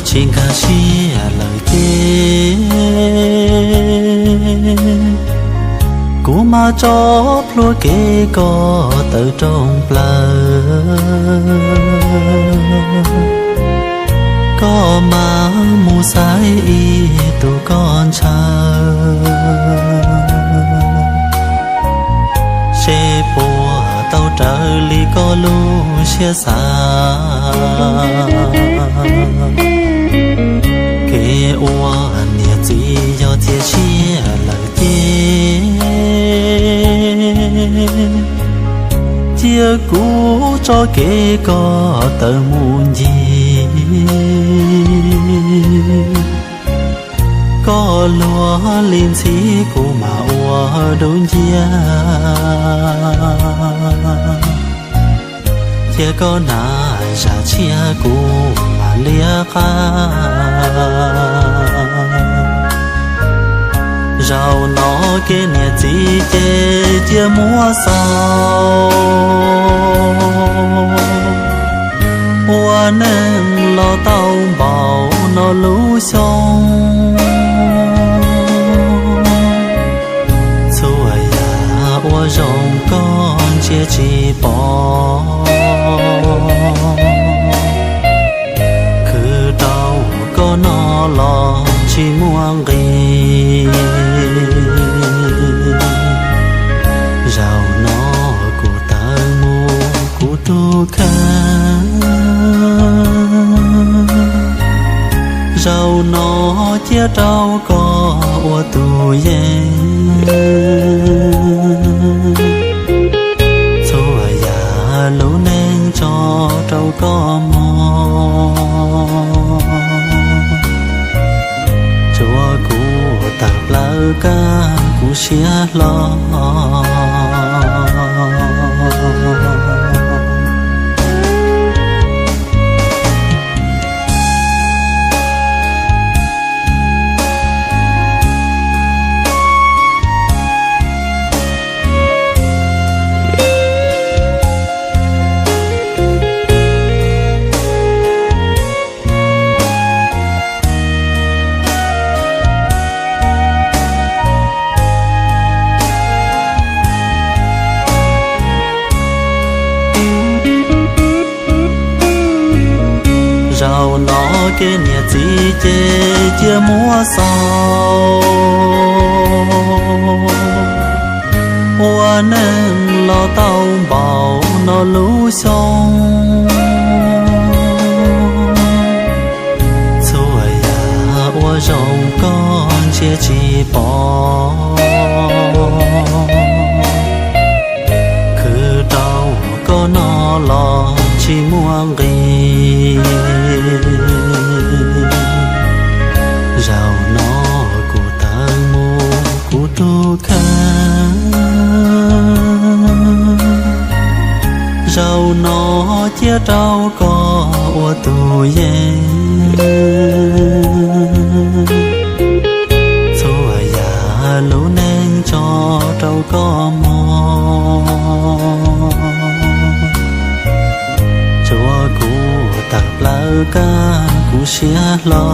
Tsis nkag siab lawm ces kuv mam tso plhuav kev koj tawm rooj plaws, koj mam mus xaiv ib tug koj ntshaw, seb puas tau raws li koj lub siab xav. Kev ua niam txiv yog txias siab lawm ces cia kuv tso kev koj tawm mus ncig. Koj luag li ntxhi kuv mam ua dub nciab, cia koj hnav zam tshiab kuv mam liab qab. Zaum no kev niam txiv ces cia muab xaus, ua neej los tau npaum no lub xyoo, txhua yam ua zoo koj ntsia tsis pom, khwv rau koj no los tsis muaj nqis. Zaum no kuv tawm mus kuv tus kheej, zaum no cia rau koj ua tus yeeb, txhua yam lub neej tso rau koj mog. Tsuav kuv tawm plaws kab kuv siab hlo. Zaum no kev niam txiv ces cia muab xaus, ua neej los tau npaum no lub xyoo, txhua yam ua zoo koj ntsia tsis pom, khwv rau koj no los tsis muaj nqis. Zaum no kuv tawm mus kuv tus kheej, zaum no cia rau koj ua tus yeeb, txhua yam lub neej tso rau koj mog. Tsuav kuv tawm plaws kab kuv siab hlo.